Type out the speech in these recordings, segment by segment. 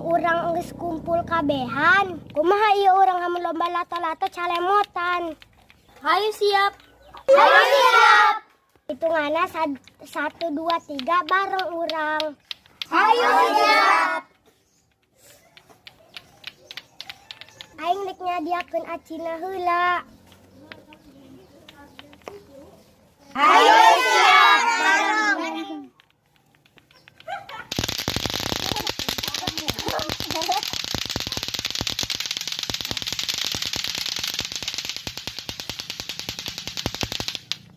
Berhubung urang geus kumpul kabehan, kumaha ieu urang lamun lomba lato-lato calemotan? Hayu siap. Hayu siap. Hitunganna satu, dua, tiga bareng urang. Hayu siap. Aing rek nyadiakeun acina heula. Hayu siap bareng.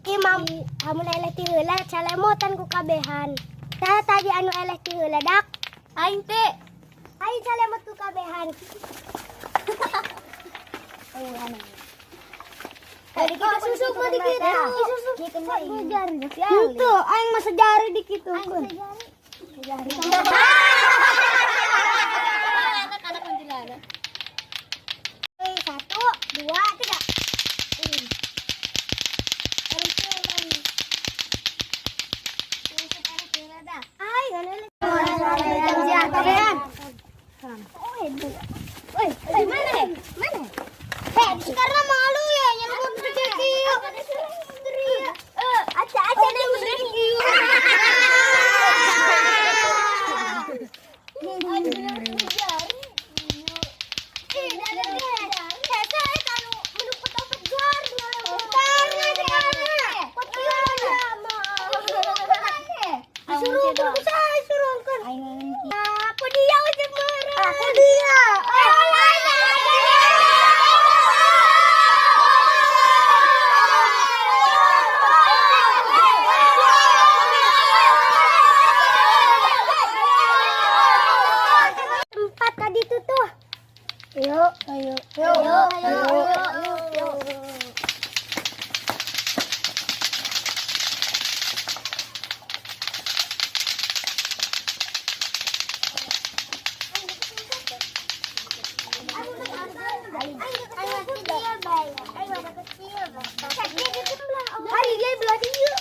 Imam, amun eleh ti heula calemotan ku kabehan. Tah tadi anu eleh ti heula dak. Aing teh. Aing calemot ku kabehan. Susuk mah dikit. Susuk. Henteu, aing mah sejari dikitukeun. Anak-anak kuntilanak. Satu, dua, tiga. Ay, ano Oi, mana? Mana? Hei, sekarang malu ya, nyelebut rezeki. Aca, aca, dia rezeki. Disuruh saya suruhkan. Aku dia udah marah. Aku dia. Tempat tadi tuh tuh. Yuk, ayo. Yuk, ayo. Yuk. Hari dia belah dia.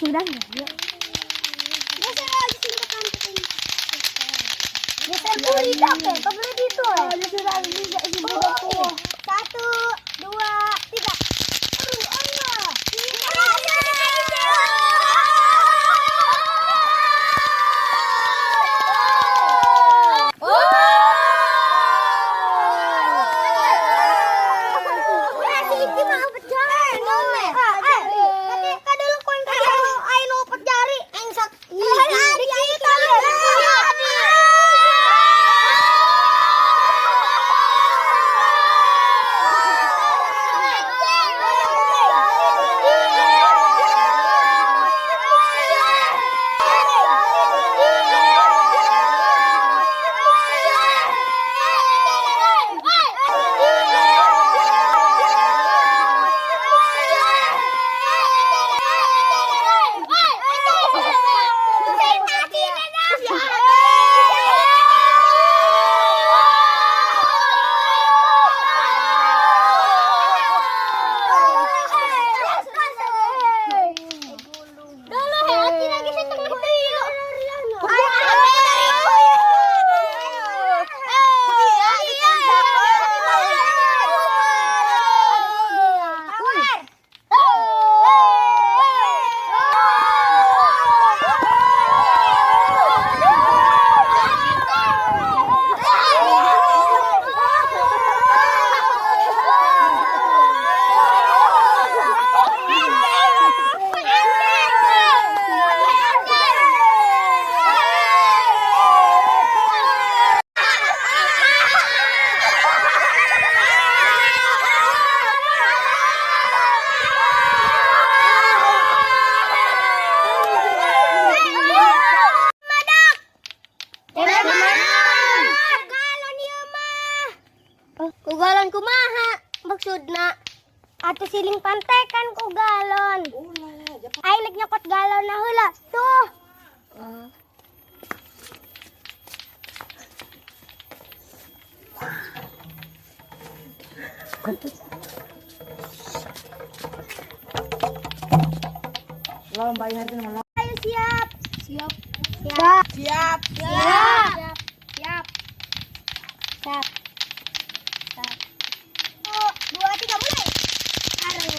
Sudah ya. Satu, dua, tiga. Ku galon kumaha maksudna? Atuh siling pantekan ku galon. Aing rek nyokot galon na heula. Tuh. Ayo siap. Siap. Siap. Siap. Siap. Siap. Siap. Siap. 1, 2, 3, mulai. Aduh.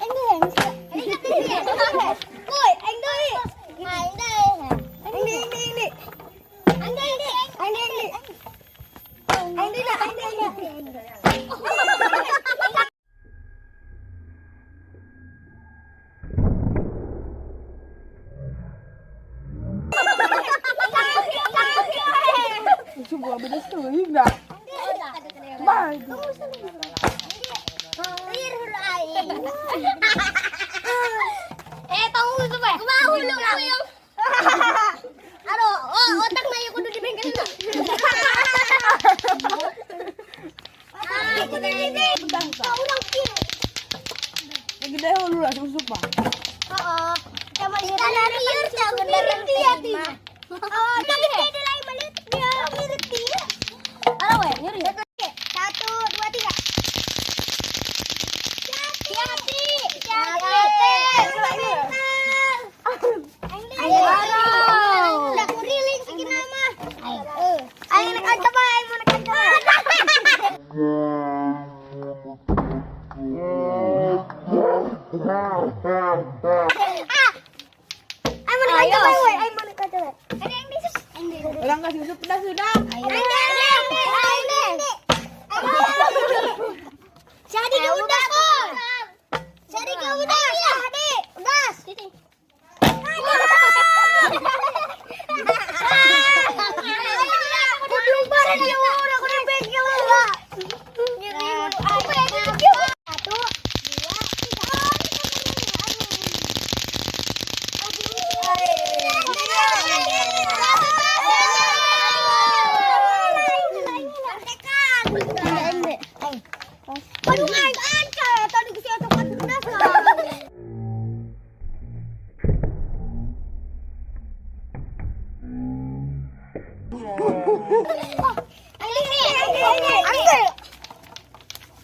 Aduh. Sebuah beda setengah. Eh, panguso ba? Kumahulog ko yung... Ano, oh, otak na yung kuno di bengkel na. Ah, kuno di Unang kilo. Nagday hulo lah susuk pa. Oo. Tama niya. Oo, pwede lang malit. Ano eh? 1, 2, 3. Siati! Siati! Ay, kuriling sige nama. Ay, nakanta ba? Ay, mo nakanta ba? Ay, mo nakanta ba? Ay, mo nakanta ba? Walang ka susuk na sudah. Ay, hindi, hindi, hindi. Sadi ka udas ko. Sadi ka udas. Sadi. Udas. Kudung barang yung ora ko ng beg yung ora. 1, 2, 3. Padungan anca tadi kasi atau padungan.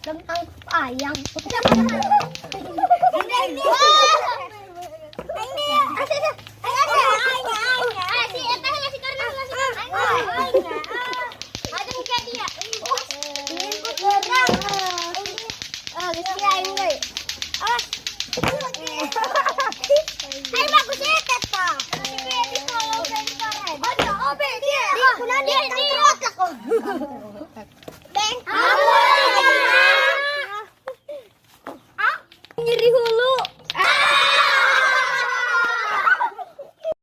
Tentang ayam. Ay, bagus ya, Teta. Nyeri hulu.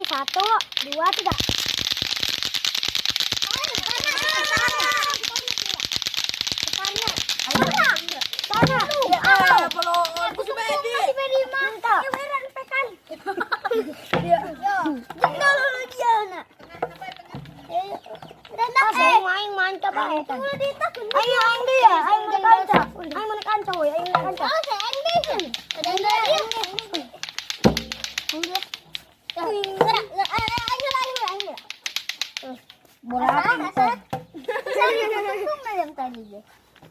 1, 2, 3. Eh, peloon ku si Bedi. Ayo, Andi ya, ayo mana kanca, ayo mana kanca, woi, ayo mana kanca. Bola.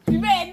Si Bedi.